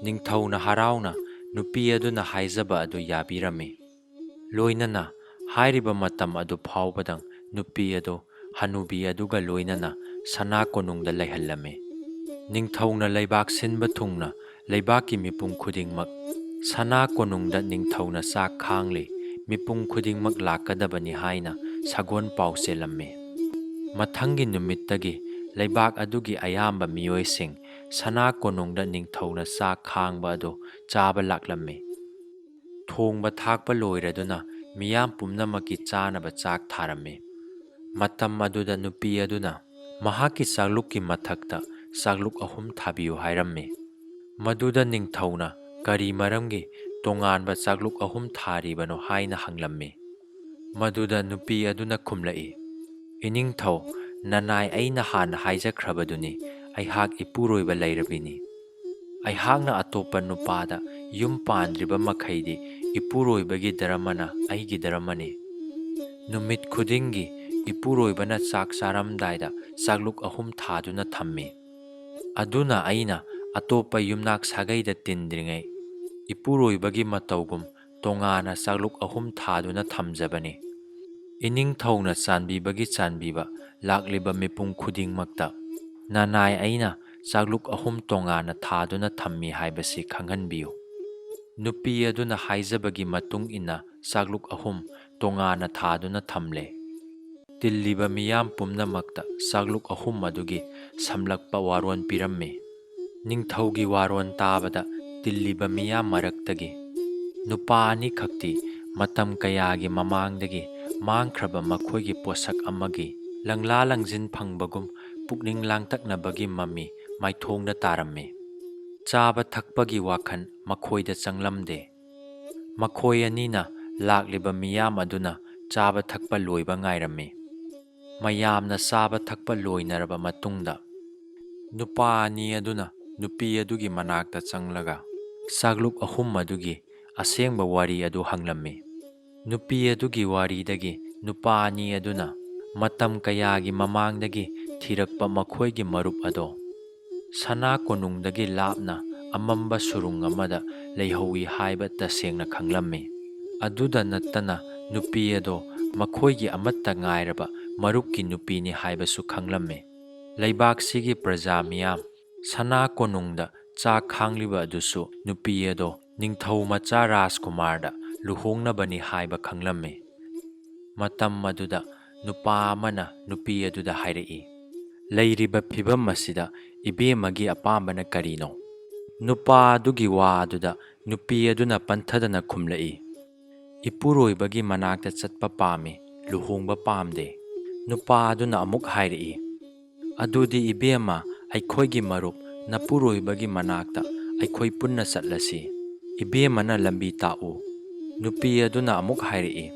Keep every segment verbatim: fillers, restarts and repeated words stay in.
ꯅꯤꯡꯊꯧꯅ ꯍꯔꯥꯎꯅ ꯅꯨꯄꯤ ꯑꯗꯨꯅ ꯍꯥꯏꯖꯕ ꯑꯗꯨ ꯌꯥꯕꯤꯔꯝꯃꯤ꯫ ꯂꯣꯏꯅꯅ ꯍꯥꯏꯔꯤꯕ ꯃꯇꯝ ꯑꯗꯨ ꯐꯥꯎꯕꯗꯪ ꯅꯨꯄꯤ ꯑꯗꯨ ꯍꯅꯨꯕꯤ ꯑꯗꯨꯒ ꯂꯣꯏꯅꯅ ꯁꯅꯥ ꯀꯣꯅꯨꯡꯗ ꯂꯩꯍꯜꯂꯝꯃꯤ꯫ ꯅꯤꯡꯊꯧꯅ ꯂꯩꯕꯥꯛ ꯁꯤꯟꯕ ꯊꯨꯡꯅ ꯂꯩꯕꯥꯛꯀꯤ ꯃꯤꯄꯨꯝ ꯈꯨꯗꯤꯡꯃꯛ ꯁꯅꯥ ꯀꯣꯅꯨꯡꯗ ꯅꯤꯡꯊꯧꯅ ꯆꯥꯛ ꯈꯥꯡꯂꯤ, ꯃꯤꯄꯨꯝ ꯈꯨꯗꯤꯡꯃꯛ ꯂꯥꯛꯀꯗꯕꯅꯤ ꯍꯥꯏꯅ ꯁꯒꯣꯜ ꯄꯥꯎ ꯆꯦꯜꯂꯝꯃꯤ꯫ ꯃꯊꯪꯒꯤ ꯅꯨꯃꯤꯠꯇꯒꯤ ꯂꯩꯕꯥꯛ ꯑꯗꯨꯒꯤ ꯑꯌꯥꯝꯕ ꯃꯤꯑꯣꯏꯁꯤꯡ ꯁꯅꯥ ꯀꯣꯅꯨꯡꯗ ꯅꯤꯡꯊꯧꯅ ꯆꯥꯛ ꯈꯥꯡꯕ ꯑꯗꯨ ꯆꯥꯕ ꯂꯥꯛꯂꯝꯃꯤ꯫ ꯊꯣꯡꯕ ꯊꯥꯛꯄ ꯂꯣꯏꯔꯗꯨꯅ ꯃꯤꯌꯥꯝ ꯄꯨꯝꯅꯃꯛꯀꯤ ꯆꯥꯅꯕ ꯆꯥꯛ ꯊꯥꯔꯝꯃꯤ꯫ ꯃꯇꯝ ꯑꯗꯨꯗ ꯅꯨꯄꯤ ꯑꯗꯨꯅ ꯃꯍꯥꯛꯀꯤ ꯆꯥꯛꯂꯨꯛꯀꯤ ꯃꯊꯛꯇ ꯆꯥꯛꯂꯨꯛ ꯑꯍꯨꯝ ꯊꯥꯕꯤꯌꯨ ꯍꯥꯏꯔꯝꯃꯤ꯫ ꯃꯗꯨꯗ ꯅꯤꯡꯊꯧꯅ ꯀꯔꯤ ꯃꯔꯝꯒꯤ ꯇꯣꯉꯥꯟꯕ ꯆꯥꯛꯂꯨꯛ ꯑꯍꯨꯝ ꯊꯥꯔꯤꯕꯅꯣ ꯍꯥꯏꯅ ꯍꯪꯂꯝꯃꯤ꯫ ꯃꯗꯨꯗ ꯅꯨꯄꯤ ꯑꯗꯨꯅ ꯈꯨꯝꯂꯛꯏ, "ꯏꯅꯤꯡꯊꯧ, ꯅꯅꯥꯏ ꯑꯩꯅ ꯍꯥꯟꯅ ꯍꯥꯏꯖꯈ꯭ꯔꯕꯗꯨꯅꯤ, ꯑꯩꯍꯥꯛ ꯏꯄꯨꯔꯣꯏꯕ ꯂꯩꯔꯕꯤꯅꯤ꯫ ꯑꯩꯍꯥꯛꯅ ꯑꯇꯣꯞꯄ ꯅꯨꯄꯥꯗ ꯌꯨꯝ ꯄꯥꯟꯗ꯭ꯔꯤꯕ ꯃꯈꯩꯗꯤ ꯏꯄꯨꯔꯣꯏꯕꯒꯤ ꯙꯔꯃꯅ ꯑꯩꯒꯤ ꯙꯔꯃꯅꯤ꯫ ꯅꯨꯃꯤꯠ ꯈꯨꯗꯤꯡꯒꯤ ꯏꯄꯨꯔꯣꯏꯕꯅ ꯆꯥꯛ ꯆꯥꯔꯝꯗꯥꯏꯗ ꯆꯥꯛꯂꯨꯛ ꯑꯍꯨꯝ ꯊꯥꯗꯨꯅ ꯊꯝꯃꯤ꯫ ꯑꯗꯨꯅ ꯑꯩꯅ ꯑꯇꯣꯞꯄ ꯌꯨꯝꯅꯥꯛ ꯁꯥꯒꯩꯗ ꯇꯤꯟꯗ꯭ꯔꯤꯉꯩ ꯏꯄꯨꯔꯣꯏꯕꯒꯤ ꯃꯇꯧꯒꯨꯝ ꯇꯣꯉꯥꯟꯅ ꯆꯥꯛꯂꯨꯛ ꯑꯍꯨꯝ ꯊꯥꯗꯨꯅ ꯊꯝꯖꯕꯅꯤ꯫ ꯏꯅꯤꯡꯊꯧꯅ ꯆꯥꯟꯕꯤꯕꯒꯤ ꯆꯥꯟꯕꯤꯕ ꯂꯥꯛꯂꯤꯕ ꯃꯤꯄꯨꯝ ꯈꯨꯗꯤꯡꯃꯛꯇ ꯅꯅꯥꯏ ꯑꯩꯅ ꯆꯥꯛꯂꯨꯛ ꯑꯍꯨꯝ ꯇꯣꯉꯥꯟꯅ ꯊꯥꯗꯨꯅ ꯊꯝꯃꯤ ꯍꯥꯏꯕꯁꯤ ꯈꯪꯍꯟꯕꯤꯌꯨ꯫" ꯅꯨꯄꯤ ꯑꯗꯨꯅ ꯍꯥꯏꯖꯕꯒꯤ ꯃꯇꯨꯡ ꯏꯟꯅ ꯆꯥꯛꯂꯨꯛ ꯑꯍꯨꯝ ꯇꯣꯉꯥꯟꯅ ꯊꯥꯗꯨꯅ ꯊꯝꯂꯦ꯫ ꯇꯤꯜꯂꯤꯕ ꯃꯤꯌꯥꯝ ꯄꯨꯝꯅꯃꯛꯇ ꯆꯥꯛꯂꯨꯛ ꯑꯍꯨꯝ ꯑꯗꯨꯒꯤ ꯁꯝꯂꯛꯄ ꯋꯥꯔꯣꯜ ꯄꯤꯔꯝꯃꯤ꯫ ꯅꯤꯡꯊꯧꯒꯤ ꯋꯥꯔꯣꯜ ꯇꯥꯕꯗ ꯇꯤꯜꯂꯤꯕ ꯃꯤꯌꯥꯝ ꯃꯔꯛꯇꯒꯤ ꯅꯨꯄꯥ ꯑꯅꯤꯈꯛꯇꯤ ꯃꯇꯝ ꯀꯌꯥꯒꯤ ꯃꯃꯥꯡꯗꯒꯤ ꯃꯥꯡꯈ꯭ꯔꯕ ꯃꯈꯣꯏꯒꯤ ꯄꯣꯠꯁꯛ ꯑꯃꯒꯤ ꯂꯪꯂꯥ ꯂꯪꯖꯤꯟ ꯐꯪꯕꯒꯨꯝ ꯄꯨꯛꯅꯤꯡ ꯂꯥꯡꯇꯛꯅꯕꯒꯤ ꯃꯃꯤ ꯃꯥꯏꯊꯣꯡꯗ ꯇꯥꯔꯝꯃꯤ꯫ ꯆꯥꯕ ꯊꯛꯄꯒꯤ ꯋꯥꯈꯜ ꯃꯈꯣꯏꯗ ꯆꯪꯂꯝꯗꯦ꯫ ꯃꯈꯣꯏ ꯑꯅꯤꯅ ꯂꯥꯛꯂꯤꯕ ꯃꯤꯌꯥꯝ ꯑꯗꯨꯅ ꯆꯥꯕ ꯊꯛꯄ ꯂꯣꯏꯕ ꯉꯥꯏꯔꯝꯃꯤ꯫ ꯃꯌꯥꯝꯅ ꯆꯥꯕ ꯊꯛꯄ ꯂꯣꯏꯅꯔꯕ ꯃꯇꯨꯡꯗ, ꯅꯨꯄꯥ ꯑꯅꯤ ꯑꯗꯨꯅ ꯅꯨꯄꯤ ꯑꯗꯨꯒꯤ ꯃꯅꯥꯛꯇ ꯆꯪꯂꯒ ꯆꯥꯛꯂꯨꯛ ꯑꯍꯨꯝ ꯑꯗꯨꯒꯤ ꯑꯁꯦꯡꯕ ꯋꯥꯔꯤ ꯑꯗꯨ ꯍꯪꯂꯝꯃꯤ꯫ ꯅꯨꯄꯤ ꯑꯗꯨꯒꯤ ꯋꯥꯔꯤꯗꯒꯤ ꯅꯨꯄꯥ ꯑꯅꯤ ꯑꯗꯨꯅ ꯃꯇꯝ ꯀꯌꯥꯒꯤ ꯃꯃꯥꯡꯗꯒꯤ ꯊꯤꯔꯛꯄ ꯃꯈꯣꯏꯒꯤ ꯃꯔꯨꯞ ꯑꯗꯣ ꯁꯅꯥ ꯀꯣꯅꯨꯡꯗꯒꯤ ꯂꯥꯞꯅ ꯑꯃꯝꯕ ꯁꯨꯔꯨꯡ ꯑꯃꯗ ꯂꯩꯍꯧꯏ ꯍꯥꯏꯕ ꯇꯁꯦꯡꯅ ꯈꯪꯂꯝꯃꯤ꯫ ꯑꯗꯨꯗ ꯅꯠꯇꯅ ꯅꯨꯄꯤ ꯑꯗꯣ ꯃꯈꯣꯏꯒꯤ ꯑꯃꯠꯇ ꯉꯥꯏꯔꯕ ꯃꯔꯨꯞꯀꯤ ꯅꯨꯄꯤꯅꯤ ꯍꯥꯏꯕꯁꯨ ꯈꯪꯂꯝꯃꯤ꯫ ꯂꯩꯕꯥꯛꯁꯤꯒꯤ ꯄ꯭ꯔꯖꯥ ꯃꯤꯌꯥꯝ ꯁꯅꯥ ꯀꯣꯅꯨꯡꯗ ꯆꯥꯛ ꯈꯥꯡꯂꯤꯕ ꯑꯗꯨꯁꯨ ꯅꯨꯄꯤ ꯑꯗꯣ ꯅꯤꯡꯊꯧ ꯃꯆꯥ ꯔꯥꯖꯀꯨꯃꯥꯔꯗ ꯂꯨꯍꯣꯡꯅꯕꯅꯤ ꯍꯥꯏꯕ ꯈꯪꯂꯝꯃꯤ꯫ ꯃꯇꯝ ꯑꯗꯨꯗ ꯅꯨꯄꯥ ꯑꯃꯅ ꯅꯨꯄꯤ ꯑꯗꯨꯗ ꯍꯥꯏꯔꯛꯏ, "ꯂꯩꯔꯤꯕ ꯐꯤꯚꯝ ꯑꯁꯤꯗ ꯏꯕꯦꯝꯃꯒꯤ ꯑꯄꯥꯝꯕꯅ ꯀꯔꯤꯅꯣ?" ꯅꯨꯄꯥ ꯑꯗꯨꯒꯤ ꯋꯥ ꯑꯗꯨꯗ ꯅꯨꯄꯤ ꯑꯗꯨꯅ ꯄꯟꯊꯗꯅ ꯈꯨꯝꯂꯛꯏ, "ꯏꯄꯨꯔꯣꯏꯕꯒꯤ ꯃꯅꯥꯛꯇ ꯆꯠꯄ ꯄꯥꯝꯃꯤ, ꯂꯨꯍꯣꯡꯕ ꯄꯥꯝꯗꯦ꯫" ꯅꯨꯄꯥ ꯑꯗꯨꯅ ꯑꯃꯨꯛ ꯍꯥꯏꯔꯛꯏ, "ꯑꯗꯨꯗꯤ ꯏꯕꯦꯝꯃ, ꯑꯩꯈꯣꯏꯒꯤ ꯃꯔꯨꯞ ꯅꯄꯨꯔꯣꯏꯕꯒꯤ ꯃꯅꯥꯛꯇ ꯑꯩꯈꯣꯏ ꯄꯨꯟꯅ ꯆꯠꯂꯁꯤ꯫ ꯏꯕꯦꯝꯃꯅ ꯂꯝꯕꯤ ꯇꯥꯛꯎ꯫" ꯅꯨꯄꯤ ꯑꯗꯨꯅ ꯑꯃꯨꯛ ꯍꯥꯏꯔꯛꯏ,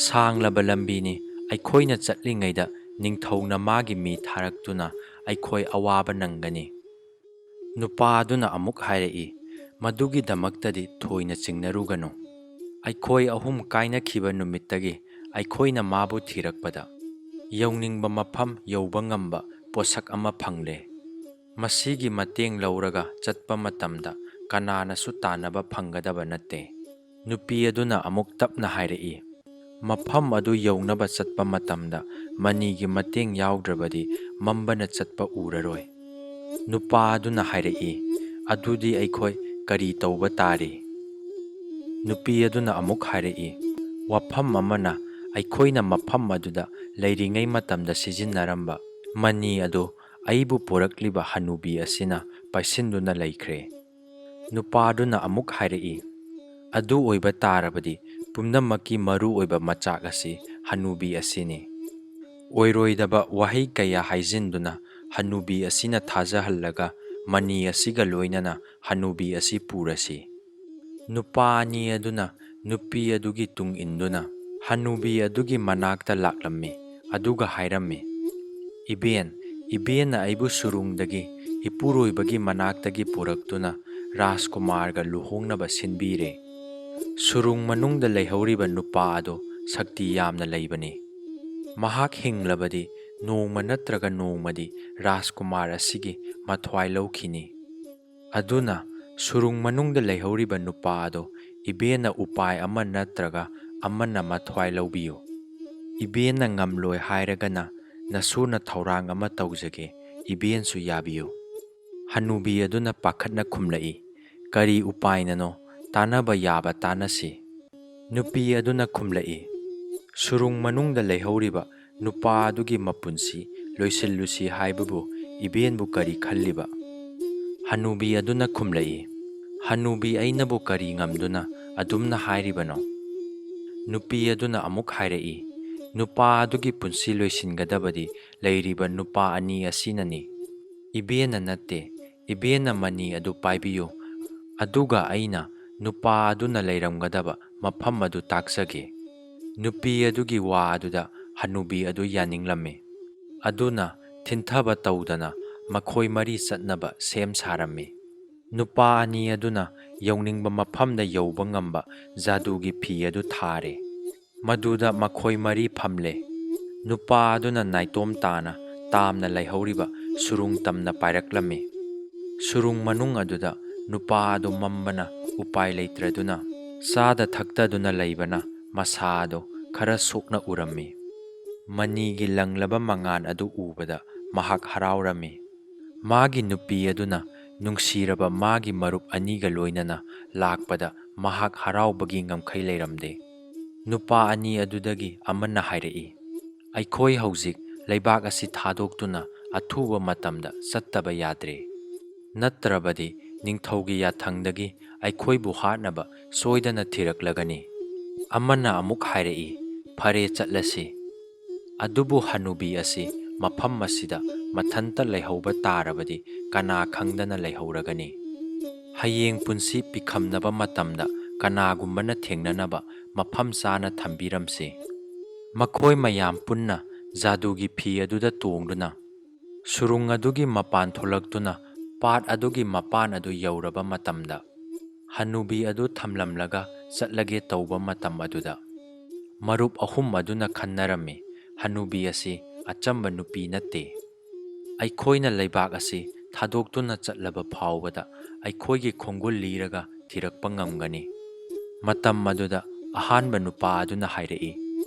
"ꯁꯥꯡꯂꯕ ꯂꯝꯕꯤꯅꯤ, ꯑꯩꯈꯣꯏꯅ ꯆꯠꯂꯤꯉꯩꯗ ꯅꯤꯡꯊꯧꯅ ꯃꯥꯒꯤ ꯃꯤ ꯊꯥꯔꯛꯇꯨꯅ ꯑꯩꯈꯣꯏ ꯑꯋꯥꯕ ꯅꯪꯒꯅꯤ꯫" ꯅꯨꯄꯥ ꯑꯗꯨꯅ ꯑꯃꯨꯛ ꯍꯥꯏꯔꯛꯏ, "ꯃꯗꯨꯒꯤꯗꯃꯛꯇꯗꯤ ꯊꯣꯏꯅ ꯆꯤꯡꯅꯔꯨꯒꯅꯨ꯫ ꯑꯩꯈꯣꯏ ꯑꯍꯨꯝ ꯀꯥꯏꯅꯈꯤꯕ ꯅꯨꯃꯤꯠꯇꯒꯤ ꯑꯩꯈꯣꯏꯅ ꯃꯥꯕꯨ ꯊꯤꯔꯛꯄꯗ ꯌꯧꯅꯤꯡꯕ ꯃꯐꯝ ꯌꯧꯕ ꯉꯝꯕ ꯄꯣꯠꯁꯛ ꯑꯃ ꯐꯪꯂꯦ꯫ ꯃꯁꯤꯒꯤ ꯃꯇꯦꯡ ꯂꯧꯔꯒ ꯆꯠꯄ ꯃꯇꯝꯗ ꯀꯅꯥꯅꯁꯨ ꯇꯥꯟꯅꯕ ꯐꯪꯒꯗꯕ ꯅꯠꯇꯦ꯫" ꯅꯨꯄꯤ ꯑꯗꯨꯅ ꯑꯃꯨꯛ ꯇꯞꯅ ꯍꯥꯏꯔꯛꯏ, "ꯃꯐꯝ ꯑꯗꯨ ꯌꯧꯅꯕ ꯆꯠꯄ ꯃꯇꯝꯗ ꯃꯅꯤꯒꯤ ꯃꯇꯦꯡ ꯌꯥꯎꯗ꯭ꯔꯕꯗꯤ ꯃꯝꯕꯅ ꯆꯠꯄ ꯎꯔꯔꯣꯏ꯫" ꯅꯨꯄꯥ ꯑꯗꯨꯅ ꯍꯥꯏꯔꯛꯏ, "ꯑꯗꯨꯗꯤ ꯑꯩꯈꯣꯏ ꯀꯔꯤ ꯇꯧꯕ ꯇꯥꯔꯤ?" ꯅꯨꯄꯤ ꯑꯗꯨꯅ ꯑꯃꯨꯛ ꯍꯥꯏꯔꯛꯏ, "ꯋꯥꯐꯝ ꯑꯃꯅ, ꯑꯩꯈꯣꯏꯅ ꯃꯐꯝ ꯑꯗꯨꯗ ꯂꯩꯔꯤꯉꯩ ꯃꯇꯝꯗ ꯁꯤꯖꯤꯟꯅꯔꯝꯕ ꯃꯅꯤ ꯑꯗꯨ ꯑꯩꯕꯨ ꯄꯨꯔꯛꯂꯤꯕ ꯍꯅꯨꯕꯤ ꯑꯁꯤꯅ ꯄꯥꯏꯁꯤꯟꯗꯨꯅ ꯂꯩꯈ꯭ꯔꯦ꯫" ꯅꯨꯄꯥꯗꯨꯅ ꯑꯃꯨꯛ ꯍꯥꯏꯔꯛꯏ, "ꯑꯗꯨ ꯑꯣꯏꯕ ꯇꯥꯔꯕꯗꯤ ꯄꯨꯝꯅꯃꯛꯀꯤ ꯃꯔꯨ ꯑꯣꯏꯕ ꯃꯆꯥꯛ ꯑꯁꯤ ꯍꯅꯨꯕꯤ ꯑꯁꯤꯅꯤ꯫" ꯑꯣꯏꯔꯣꯏꯗꯕ ꯋꯥꯍꯩ ꯀꯌꯥ ꯍꯥꯏꯖꯤꯟꯗꯨꯅ ꯍꯅꯨꯕꯤ ꯑꯁꯤꯅ ꯊꯥꯖꯍꯜꯂꯒ ꯃꯅꯤ ꯑꯁꯤꯒ ꯂꯣꯏꯅꯅ ꯍꯅꯨꯕꯤ ꯑꯁꯤ ꯄꯨꯔꯁꯤ꯫ ꯅꯨꯄꯥ ꯑꯅꯤ ꯑꯗꯨꯅ ꯅꯨꯄꯤ ꯑꯗꯨꯒꯤ ꯇꯨꯡ ꯏꯟꯗꯨꯅ ꯍꯅꯨꯕꯤ ꯑꯗꯨꯒꯤ ꯃꯅꯥꯛꯇ ꯂꯥꯛꯂꯝꯃꯤ, ꯑꯗꯨꯒ ꯍꯥꯏꯔꯝꯃꯤ, "ꯏꯕꯦꯟ, ꯏꯕꯦꯟꯅ ꯑꯩꯕꯨ ꯁꯨꯔꯨꯡꯗꯒꯤ ꯏꯄꯨꯔꯣꯏꯕꯒꯤ ꯃꯅꯥꯛꯇꯒꯤ ꯄꯨꯔꯛꯇꯨꯅ ꯔꯥꯖꯀꯨꯃꯥꯔꯒ ꯂꯨꯍꯣꯡꯅꯕ ꯁꯤꯟꯕꯤꯔꯦ꯫" ꯁꯨꯔꯨꯡ ꯃꯅꯨꯡꯗ ꯂꯩꯍꯧꯔꯤꯕ ꯅꯨꯄꯥ ꯑꯗꯨ ꯁꯛꯇꯤ ꯌꯥꯝꯅ ꯂꯩꯕꯅꯤ꯫ ꯃꯍꯥꯛ ꯍꯤꯡꯂꯕꯗꯤ ꯅꯣꯡꯃ ꯅꯠꯇ꯭ꯔꯒ ꯅꯣꯡꯃꯗꯤ ꯔꯥꯖꯀꯨꯃꯥꯔ ꯑꯁꯤꯒꯤ ꯃꯊ꯭ꯋꯥꯏ ꯂꯧꯈꯤꯅꯤ꯫ ꯑꯗꯨꯅ ꯁꯨꯔꯨꯡ ꯃꯅꯨꯡꯗ ꯂꯩꯍꯧꯔꯤꯕ ꯅꯨꯄꯥ ꯑꯗꯣ ꯏꯕꯦꯟꯅ ꯎꯄꯥꯏ ꯑꯃ ꯅꯠꯇ꯭ꯔꯒ ꯑꯃꯅ ꯃꯊ꯭ꯋꯥꯏ ꯂꯧꯕꯤꯌꯨ꯫ ꯏꯕꯦꯟꯅ ꯉꯝꯂꯣꯏ ꯍꯥꯏꯔꯒꯅ ꯅꯁꯨꯅ ꯊꯧꯔꯥꯡ ꯑꯃ ꯇꯧꯖꯒꯦ, ꯏꯕꯦꯟꯁꯨ ꯌꯥꯕꯤꯌꯨ꯫" ꯍꯅꯨꯕꯤ ꯑꯗꯨꯅ ꯄꯥꯈꯠꯅ ꯈꯨꯝꯂꯛꯏ, "ꯀꯔꯤ ꯎꯄꯥꯏꯅꯅꯣ? ꯇꯥꯟꯅꯕ ꯌꯥꯕ ꯇꯥꯟꯅꯁꯤ꯫" ꯅꯨꯄꯤ ꯑꯗꯨꯅ ꯈꯨꯝꯂꯛꯏ, "ꯁꯨꯔꯨꯡ ꯃꯅꯨꯡꯗ ꯂꯩꯍꯧꯔꯤꯕ ꯅꯨꯄꯥ ꯑꯗꯨꯒꯤ ꯃꯄꯨꯟꯁꯤ ꯂꯣꯏꯁꯤꯜꯂꯨꯁꯤ ꯍꯥꯏꯕꯕꯨ ꯏꯕꯦꯟꯕꯨ ꯀꯔꯤ ꯈꯜꯂꯤꯕ?" ꯍꯅꯨꯕꯤ ꯑꯗꯨꯅ ꯈꯨꯝꯂꯛꯏ, "ꯍꯅꯨꯕꯤ ꯑꯩꯅꯕꯨ ꯀꯔꯤ ꯉꯝꯗꯨꯅ ꯑꯗꯨꯝꯅ ꯍꯥꯏꯔꯤꯕꯅꯣ?" ꯅꯨꯄꯤ ꯑꯗꯨꯅ ꯑꯃꯨꯛ ꯍꯥꯏꯔꯛꯏ, "ꯅꯨꯄꯥ ꯑꯗꯨꯒꯤ ꯄꯨꯟꯁꯤ ꯂꯣꯏꯁꯤꯟꯒꯗꯕꯗꯤ ꯂꯩꯔꯤꯕ ꯅꯨꯄꯥ ꯑꯅꯤ ꯑꯁꯤꯅꯅꯤ꯫ ꯏꯕꯦꯟꯅ ꯅꯠꯇꯦ, ꯏꯕꯦꯟꯅ ꯃꯅꯤ ꯑꯗꯨ ꯄꯥꯏꯕꯤꯌꯨ, ꯑꯗꯨꯒ ꯑꯩꯅ ꯅꯨꯄꯥ ꯑꯗꯨꯅ ꯂꯩꯔꯝꯒꯗꯕ ꯃꯐꯝ ꯑꯗꯨ ꯇꯥꯛꯆꯒꯦ꯫" ꯅꯨꯄꯤ ꯑꯗꯨꯒꯤ ꯋꯥ ꯑꯗꯨꯗ ꯍꯅꯨꯕꯤ ꯑꯗꯨ ꯌꯥꯅꯤꯡꯂꯝꯃꯤ꯫ ꯑꯗꯨꯅ ꯊꯤꯟꯊꯕ ꯇꯧꯗꯅ ꯃꯈꯣꯏ ꯃꯔꯤ ꯆꯠꯅꯕ ꯁꯦꯝ ꯁꯥꯔꯝꯃꯤ꯫ ꯅꯨꯄꯥ ꯑꯅꯤ ꯑꯗꯨꯅ ꯌꯧꯅꯤꯡꯕ ꯃꯐꯝꯗ ꯌꯧꯕ ꯉꯝꯕ ꯖꯥꯗꯨꯒꯤ ꯐꯤ ꯑꯗꯨ ꯊꯥꯔꯦ꯫ ꯃꯗꯨꯗ ꯃꯈꯣꯏ ꯃꯔꯤ ꯐꯝꯂꯦ꯫ ꯅꯨꯄꯥ ꯑꯗꯨꯅ ꯅꯥꯏꯇꯣꯝ ꯇꯥꯅ ꯇꯥꯝꯅ ꯂꯩꯍꯧꯔꯤꯕ ꯁꯨꯔꯨꯡ ꯇꯝꯅ ꯄꯥꯏꯔꯛꯂꯝꯃꯤ꯫ ꯁꯨꯔꯨꯡ ꯃꯅꯨꯡ ꯑꯗꯨꯗ ꯅꯨꯄꯥ ꯑꯗꯨ ꯃꯝꯕꯅ ꯎꯄꯥꯏ ꯂꯩꯇ꯭ꯔꯗꯨꯅ ꯆꯥꯗ ꯊꯛꯇꯗꯨꯅ ꯂꯩꯕꯅ ꯃꯁꯥ ꯑꯗꯨ ꯈꯔ ꯁꯣꯛꯅ ꯎꯔꯝꯃꯤ꯫ ꯃꯅꯤꯒꯤ ꯂꯪꯂꯕ ꯃꯉꯥꯜ ꯑꯗꯨ ꯎꯕꯗ ꯃꯍꯥꯛ ꯍꯔꯥꯎꯔꯝꯃꯤ꯫ ꯃꯥꯒꯤ ꯅꯨꯄꯤ ꯑꯗꯨꯅ ꯅꯨꯡꯁꯤꯔꯕ ꯃꯥꯒꯤ ꯃꯔꯨꯞ ꯑꯅꯤꯒ ꯂꯣꯏꯅꯅ ꯂꯥꯛꯄꯗ ꯃꯍꯥꯛ ꯍꯔꯥꯎꯕꯒꯤ ꯉꯝꯈꯩ ꯂꯩꯔꯝꯗꯦ꯫ ꯅꯨꯄꯥ ꯑꯅꯤ ꯑꯗꯨꯗꯒꯤ ꯑꯃꯅ ꯍꯥꯏꯔꯛꯏ, "ꯑꯩꯈꯣꯏ ꯍꯧꯖꯤꯛ ꯂꯩꯕꯥꯛ ꯑꯁꯤ ꯊꯥꯗꯣꯛꯇꯨꯅ ꯑꯊꯨꯕ ꯃꯇꯝꯗ ꯆꯠꯇꯕ ꯌꯥꯗ꯭ꯔꯦ꯫ ꯅꯠꯇ꯭ꯔꯕꯗꯤ ꯅꯤꯡꯊꯧꯒꯤ ꯌꯥꯊꯪꯗꯒꯤ ꯑꯩꯈꯣꯏꯕꯨ ꯍꯥꯠꯅꯕ ꯁꯣꯏꯗꯅ ꯊꯤꯔꯛꯂꯒꯅꯤ꯫ ꯑꯃꯅ ꯑꯃꯨꯛ ꯍꯥꯏꯔꯛꯏ, "ꯐꯔꯦ, ꯆꯠꯂꯁꯤ꯫ ꯑꯗꯨꯕꯨ ꯍꯅꯨꯕꯤ ꯑꯁꯤ ꯃꯐꯝ ꯑꯁꯤꯗ ꯃꯊꯟꯇ ꯂꯩꯍꯧꯕ ꯇꯥꯔꯕꯗꯤ ꯀꯅꯥ ꯈꯪꯗꯅ ꯂꯩꯍꯧꯔꯒꯅꯤ꯫ ꯍꯌꯦꯡ ꯄꯨꯟꯁꯤ ꯄꯤꯈꯝꯅꯕ ꯃꯇꯝꯗ ꯀꯅꯥꯒꯨꯝꯕꯅ ꯊꯦꯡꯅꯅꯕ ꯃꯐꯝ ꯆꯥꯅ ꯊꯝꯕꯤꯔꯝꯁꯤ꯫" ꯃꯈꯣꯏ ꯃꯌꯥꯝ ꯄꯨꯟꯅ ꯖꯥꯗꯨꯒꯤ ꯐꯤ ꯑꯗꯨꯗ ꯇꯣꯡꯗꯨꯅ ꯁꯨꯔꯨꯡ ꯑꯗꯨꯒꯤ ꯃꯄꯥꯟ ꯊꯣꯛꯂꯛꯇꯨꯅ ꯄꯥꯠ ꯑꯗꯨꯒꯤ ꯃꯄꯥꯟ ꯑꯗꯨ ꯌꯧꯔꯕ ꯃꯇꯝꯗ, ꯍꯅꯨꯕꯤ ꯑꯗꯨ ꯊꯝꯂꯝꯂꯒ ꯆꯠꯂꯒꯦ ꯇꯧꯕ ꯃꯇꯝ ꯑꯗꯨꯗ, ꯃꯔꯨꯞ ꯑꯍꯨꯝ ꯑꯗꯨꯅ ꯈꯟꯅꯔꯝꯃꯤ, "ꯍꯅꯨꯕꯤ ꯑꯁꯤ ꯑꯆꯝꯕ ꯅꯨꯄꯤ ꯅꯠꯇꯦ꯫ ꯑꯩꯈꯣꯏꯅ ꯂꯩꯕꯥꯛ ꯑꯁꯤ ꯊꯥꯗꯣꯛꯇꯨꯅ ꯆꯠꯂꯕ ꯐꯥꯎꯕꯗ ꯑꯩꯈꯣꯏꯒꯤ ꯈꯣꯡꯒꯨꯜ ꯂꯤꯔꯒ ꯊꯤꯔꯛꯄ ꯉꯝꯒꯅꯤ꯫ ꯃꯇꯝ ꯑꯗꯨꯗ ꯑꯍꯥꯟꯕ ꯅꯨꯄꯥ ꯑꯗꯨꯅ ꯍꯥꯏꯔꯛꯏ,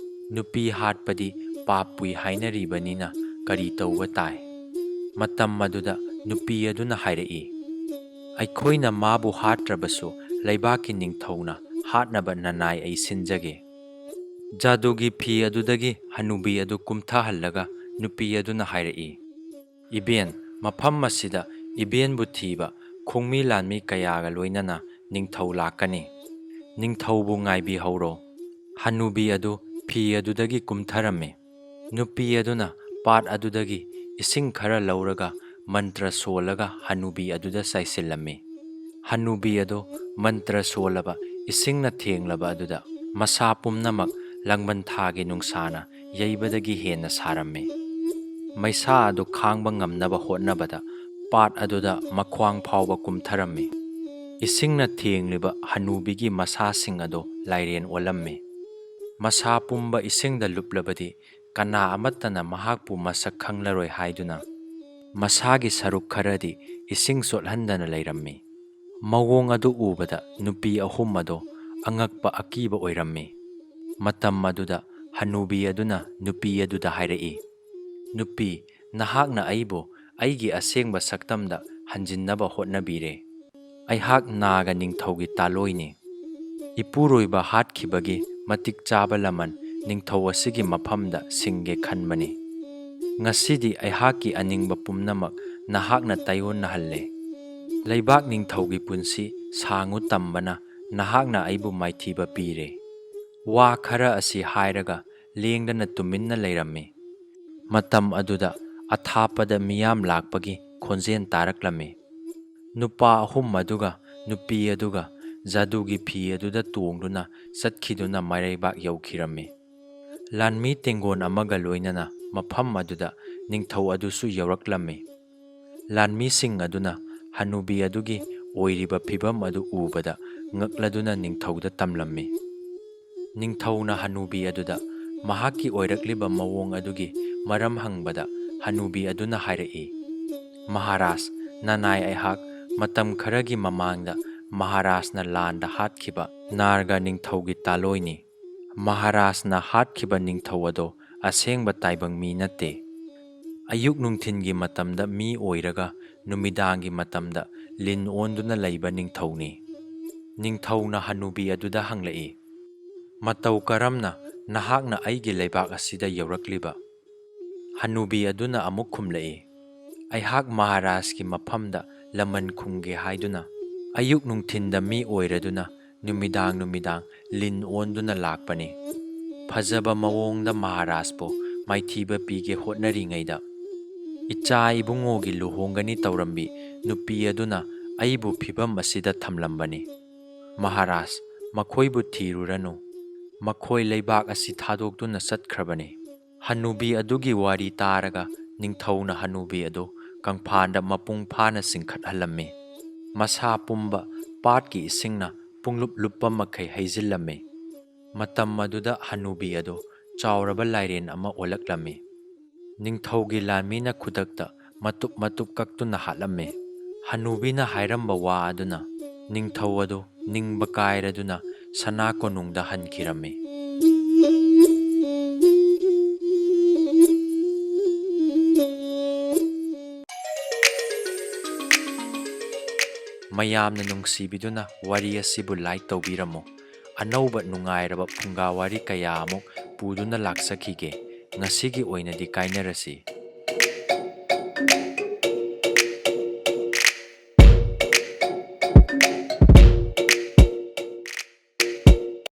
"ꯅꯨꯄꯤ ꯍꯥꯠꯄꯗꯤ ꯄꯥꯞ ꯄꯨꯏ ꯍꯥꯏꯅꯔꯤꯕꯅꯤꯅ ꯀꯔꯤ ꯇꯧꯕ ꯇꯥꯏ?" ꯃꯇꯝ ꯑꯗꯨꯗ ꯅꯨꯄꯤ ꯑꯗꯨꯅ ꯍꯥꯏꯔꯛꯏ, "ꯑꯩꯈꯣꯏꯅ ꯃꯥꯕꯨ ꯍꯥꯠꯇ꯭ꯔꯕꯁꯨ ꯂꯩꯕꯥꯛꯀꯤ ꯅꯤꯡꯊꯧꯅ ꯍꯥꯠꯅꯕ ꯅꯅꯥꯏ ꯑꯩ ꯁꯤꯟꯖꯒꯦ꯫" ꯖꯥꯗꯨꯒꯤ ꯐꯤ ꯑꯗꯨꯗꯒꯤ ꯍꯅꯨꯕꯤ ꯑꯗꯨ ꯀꯨꯝꯊꯍꯜꯂꯒ ꯅꯨꯄꯤ ꯑꯗꯨꯅ ꯍꯥꯏꯔꯛꯏ, "ꯏꯕꯦꯟ, ꯃꯐꯝ ꯑꯁꯤꯗ ꯏꯕꯦꯟꯕꯨ ꯊꯤꯕ ꯈꯣꯡꯃꯤ ꯂꯥꯟꯃꯤ ꯀꯌꯥꯒ ꯂꯣꯏꯅꯅ ꯅꯤꯡꯊꯧ ꯂꯥꯛꯀꯅꯤ꯫ ꯅꯤꯡꯊꯧꯕꯨ ꯉꯥꯏꯕꯤꯍꯧꯔꯣ꯫" ꯍꯅꯨꯕꯤ ꯑꯗꯨ ꯐꯤ ꯑꯗꯨꯗꯒꯤ ꯀꯨꯝꯊꯔꯝꯃꯤ꯫ ꯅꯨꯄꯤ ꯑꯗꯨꯅ ꯄꯥꯠ ꯑꯗꯨꯗꯒꯤ ꯏꯁꯤꯡ ꯈꯔ ꯂꯧꯔꯒ ꯃꯟꯇ꯭ꯔ ꯁꯣꯜꯂꯒ ꯍꯅꯨꯕꯤ ꯑꯗꯨꯗ ꯆꯥꯏꯁꯤꯜꯂꯝꯃꯤ꯫ ꯍꯅꯨꯕꯤ ꯑꯗꯨ ꯃꯟꯇ꯭ꯔ ꯁꯣꯜꯂꯕ ꯏꯁꯤꯡꯅ ꯊꯦꯡꯂꯕ ꯑꯗꯨꯗ ꯃꯁꯥ ꯄꯨꯝꯅꯃꯛ ꯂꯥꯡꯕꯟ ꯊꯥꯒꯤ ꯅꯨꯡꯁꯥꯅ ꯌꯩꯕꯗꯒꯤ ꯍꯦꯟꯅ ꯁꯥꯔꯝꯃꯤ꯫ ꯃꯩꯁꯥ ꯑꯗꯨ ꯈꯥꯡꯕ ꯉꯝꯅꯕ ꯍꯣꯠꯅꯕꯗ ꯄꯥꯠ ꯑꯗꯨꯗ ꯃꯈ꯭ꯋꯥꯡ ꯐꯥꯎꯕ ꯀꯨꯝꯊꯔꯝꯃꯤ꯫ ꯏꯁꯤꯡꯅ ꯊꯦꯡꯂꯤꯕ ꯍꯅꯨꯕꯤꯒꯤ ꯃꯁꯥꯁꯤꯡ ꯑꯗꯨ ꯂꯥꯏꯔꯦꯟ ꯑꯣꯜꯂꯝꯃꯤ꯫ ꯃꯁꯥ ꯄꯨꯝꯕ ꯏꯁꯤꯡꯗ ꯂꯨꯞꯂꯕꯗꯤ ꯀꯅꯥ ꯑꯃꯠꯇꯅ ꯃꯍꯥꯛꯄꯨ ꯃꯁꯛ ꯈꯪꯂꯔꯣꯏ ꯍꯥꯏꯗꯨꯅ ꯃꯁꯥꯒꯤ ꯁꯔꯨꯛ ꯈꯔꯗꯤ ꯏꯁꯤꯡ ꯆꯣꯠꯍꯟꯗꯅ ꯂꯩꯔꯝꯃꯤ꯫ ꯃꯑꯣꯡ ꯑꯗꯨ ꯎꯕꯗ ꯅꯨꯄꯤ ꯑꯍꯨꯝ ꯑꯗꯨ ꯑꯉꯛꯄ ꯑꯀꯤꯕ ꯑꯣꯏꯔꯝꯃꯤ꯫ ꯃꯇꯝ ꯑꯗꯨꯗ ꯍꯅꯨꯕꯤ ꯑꯗꯨꯅ ꯅꯨꯄꯤ ꯑꯗꯨꯗ ꯍꯥꯏꯔꯛꯏ, "ꯅꯨꯄꯤ, ꯅꯍꯥꯛꯅ ꯑꯩꯕꯨ ꯑꯩꯒꯤ ꯑꯁꯦꯡꯕ ꯁꯛꯇꯝꯗ ꯍꯟꯖꯤꯟꯅꯕ ꯍꯣꯠꯅꯕꯤꯔꯦ꯫ ꯑꯩꯍꯥꯛ ꯅꯥꯒ ꯅꯤꯡꯊꯧꯒꯤ ꯇꯥꯂꯣꯏꯅꯤ꯫ ꯏꯄꯨꯔꯣꯏꯕ ꯍꯥꯠꯈꯤꯕꯒꯤ ꯃꯇꯤꯛ ꯆꯥꯕ ꯂꯃꯟ ꯅꯤꯡꯊꯧ ꯑꯁꯤꯒꯤ ꯃꯐꯝꯗ ꯁꯤꯡꯒꯦ ꯈꯟꯕꯅꯤ꯫ ꯉꯁꯤꯗꯤ ꯑꯩꯍꯥꯛꯀꯤ ꯑꯅꯤꯡꯕ ꯄꯨꯝꯅꯃꯛ ꯅꯍꯥꯛꯅ ꯇꯥꯏꯑꯣꯟꯅꯍꯜꯂꯦ꯫ ꯂꯩꯕꯥꯛ ꯅꯤꯡꯊꯧꯒꯤ ꯄꯨꯟꯁꯤ ꯁꯥꯡꯉꯨ ꯇꯝꯕꯅ ꯅꯍꯥꯛꯅ ꯑꯩꯕꯨ ꯃꯥꯏꯊꯤꯕ ꯄꯤꯔꯦ꯫" ꯋꯥ ꯈꯔ ꯑꯁꯤ ꯍꯥꯏꯔꯒ ꯂꯦꯡꯗꯅ ꯇꯨꯃꯤꯟꯅ ꯂꯩꯔꯝꯃꯤ꯫ ꯃꯇꯝ ꯑꯗꯨꯗ ꯑꯊꯥꯞꯄꯗ ꯃꯤꯌꯥꯝ ꯂꯥꯛꯄꯒꯤ ꯈꯣꯟꯖꯦꯜ ꯇꯥꯔꯛꯂꯝꯃꯤ꯫ ꯅꯨꯄꯥ ꯑꯍꯨꯝ ꯑꯗꯨꯒ ꯅꯨꯄꯤ ꯑꯗꯨꯒ ꯖꯥꯗꯨꯒꯤ ꯐꯤ ꯑꯗꯨꯗ ꯇꯣꯡꯗꯨꯅ ꯆꯠꯈꯤꯗꯨꯅ ꯃꯔꯩꯕꯥꯛ ꯌꯧꯈꯤꯔꯝꯃꯤ꯫ ꯂꯥꯟꯃꯤ ꯇꯦꯡꯒꯣꯟ ꯑꯃꯒ ꯂꯣꯏꯅꯅ ꯃꯐꯝ ꯑꯗꯨꯗ ꯅꯤꯡꯊꯧ ꯑꯗꯨꯁꯨ ꯌꯧꯔꯛꯂꯝꯃꯤ꯫ ꯂꯥꯟꯃꯤꯁꯤꯡ ꯑꯗꯨꯅ ꯍꯅꯨꯕꯤ ꯑꯗꯨꯒꯤ ꯑꯣꯏꯔꯤꯕ ꯐꯤꯚꯝ ꯑꯗꯨ ꯎꯕꯗ ꯉꯛꯂꯗꯨꯅ ꯅꯤꯡꯊꯧꯗ ꯇꯝꯂꯝꯃꯤ꯫ ꯅꯤꯡꯊꯧꯅ ꯍꯅꯨꯕꯤ ꯑꯗꯨꯗ ꯃꯍꯥꯛꯀꯤ ꯑꯣꯏꯔꯛꯂꯤꯕ ꯃꯑꯣꯡ ꯑꯗꯨꯒꯤ ꯃꯔꯝ ꯍꯪꯕꯗ ꯍꯅꯨꯕꯤ ꯑꯗꯨꯅ ꯍꯥꯏꯔꯛꯏ, "ꯃꯍꯥꯔꯥꯖ, ꯅꯅꯥꯏ ꯑꯩꯍꯥꯛ ꯃꯇꯝ ꯈꯔꯒꯤ ꯃꯃꯥꯡꯗ ꯃꯍꯥꯔꯥꯖꯅ ꯂꯥꯟꯗ ꯍꯥꯠꯈꯤꯕ ꯅꯥꯔꯒ ꯅꯤꯡꯊꯧꯒꯤ ꯇꯥꯂꯣꯏꯅꯤ꯫ ꯃꯍꯥꯔꯥꯖꯅ ꯍꯥꯠꯈꯤꯕ ꯅꯤꯡꯊꯧ ꯑꯗꯣ ꯑꯁꯦꯡꯕ ꯇꯥꯏꯕꯪ ꯃꯤ ꯅꯠꯇꯦ꯫ ꯑꯌꯨꯛ ꯅꯨꯡꯊꯤꯟꯒꯤ ꯃꯇꯝꯗ ꯃꯤ ꯑꯣꯏꯔꯒ ꯅꯨꯃꯤꯗꯥꯡꯒꯤ ꯃꯇꯝꯗ ꯂꯤꯟ ꯑꯣꯟꯗꯨꯅ ꯂꯩꯕ ꯅꯤꯡꯊꯧꯅꯤ꯫ ꯅꯤꯡꯊꯧꯅ ꯍꯅꯨꯕꯤ ꯑꯗꯨꯗ ꯍꯪꯂꯛꯏ, "ꯃꯇꯧ ꯀꯔꯝꯅ ꯅꯍꯥꯛꯅ ꯑꯩꯒꯤ ꯂꯩꯕꯥꯛ ꯑꯁꯤꯗ ꯌꯧꯔꯛꯂꯤꯕ?" ꯍꯅꯨꯕꯤ ꯑꯗꯨꯅ ꯑꯃꯨꯛ ꯈꯨꯝꯂꯛꯏ, "ꯑꯩꯍꯥꯛ ꯃꯍꯥꯔꯥꯖꯀꯤ ꯃꯐꯝꯗ ꯂꯃꯟ ꯈꯨꯝꯒꯦ ꯍꯥꯏꯗꯨꯅ ꯑꯌꯨꯛ ꯅꯨꯡꯊꯤꯟꯗ ꯃꯤ ꯑꯣꯏꯔꯗꯨꯅ ꯅꯨꯃꯤꯗꯥꯡ ꯅꯨꯃꯤꯗꯥꯡ ꯂꯤꯟ ꯑꯣꯟꯗꯨꯅ ꯂꯥꯛꯄꯅꯤ꯫ ꯐꯖꯕ ꯃꯑꯣꯡꯗ ꯃꯍꯥꯔꯥꯖꯄꯨ ꯃꯥꯏꯊꯤꯕ ꯄꯤꯒꯦ ꯍꯣꯠꯅꯔꯤꯉꯩꯗ ꯏꯆꯥ ꯏꯕꯨꯡꯉꯣꯒꯤ ꯂꯨꯍꯣꯡꯒꯅꯤ ꯇꯧꯔꯝꯕꯤ ꯅꯨꯄꯤ ꯑꯗꯨꯅ ꯑꯩꯕꯨ ꯐꯤꯕꯝ ꯑꯁꯤꯗ ꯊꯝꯂꯝꯕꯅꯤ꯫ ꯃꯍꯥꯔꯥꯖ, ꯃꯈꯣꯏꯕꯨ ꯊꯤꯔꯨꯔꯅꯨ꯫ ꯃꯈꯣꯏ ꯂꯩꯕꯥꯛ ꯑꯁꯤ ꯊꯥꯗꯣꯛꯇꯨꯅ ꯆꯠꯈ꯭ꯔꯕꯅꯤ꯫" ꯍꯅꯨꯕꯤ ꯑꯗꯨꯒꯤ ꯋꯥꯔꯤ ꯇꯥꯔꯒ ꯅꯤꯡꯊꯧꯅ ꯍꯅꯨꯕꯤ ꯑꯗꯨ ꯀꯪꯐꯥꯟꯗ ꯃꯄꯨꯡ ꯐꯥꯅ ꯆꯤꯡꯈꯠꯍꯜꯂꯝꯃꯤ꯫ ꯃꯁꯥ ꯄꯨꯝꯕ ꯄꯥꯠꯀꯤ ꯏꯁꯤꯡꯅ ꯄꯨꯡꯂꯨꯞ ꯂꯨꯞꯄ ꯃꯈꯩ ꯍꯩꯖꯤꯜꯂꯝꯃꯤ꯫ ꯃꯇꯝ ꯑꯗꯨꯗ ꯍꯅꯨꯕꯤ ꯑꯗꯨ ꯆꯥꯎꯔꯕ ꯂꯥꯏꯔꯦꯟ ꯑꯃ ꯑꯣꯜꯂꯛꯂꯝꯃꯤ꯫ ꯅꯤꯡꯊꯧꯒꯤ ꯂꯥꯟꯃꯤꯅ ꯈꯨꯗꯛꯇ ꯃꯇꯨꯞ ꯃꯇꯨꯞ ꯀꯛꯇꯨꯅ ꯍꯥꯠꯂꯝꯃꯤ꯫ ꯍꯅꯨꯕꯤꯅ ꯍꯥꯏꯔꯝꯕ ꯋꯥ ꯑꯗꯨꯅ ꯅꯤꯡꯊꯧ ꯑꯗꯨ ꯅꯤꯡꯕ ꯀꯥꯏꯔꯗꯨꯅ ꯁꯅꯥ ꯀꯣꯅꯨꯡꯗ ꯍꯟꯈꯤꯔꯝꯃꯤ꯫ ꯃꯌꯥꯝꯅ ꯅꯨꯡꯁꯤꯕꯤꯗꯨꯅ ꯋꯥꯔꯤ ꯑꯁꯤꯕꯨ like ꯇꯧꯕꯤꯔꯝꯃꯨ꯫ ꯑꯅꯧꯕ ꯅꯨꯡꯉꯥꯏꯔꯕ ꯐꯨꯡꯒꯥ ꯋꯥꯔꯤ ꯀꯌꯥ ꯑꯃꯨꯛ ꯄꯨꯗꯨꯅ ꯂꯥꯛꯆꯈꯤꯒꯦ꯫ ꯉꯁꯤꯒꯤ ꯑꯣꯏꯅꯗꯤ ꯀꯥꯏꯅꯔꯁꯤ꯫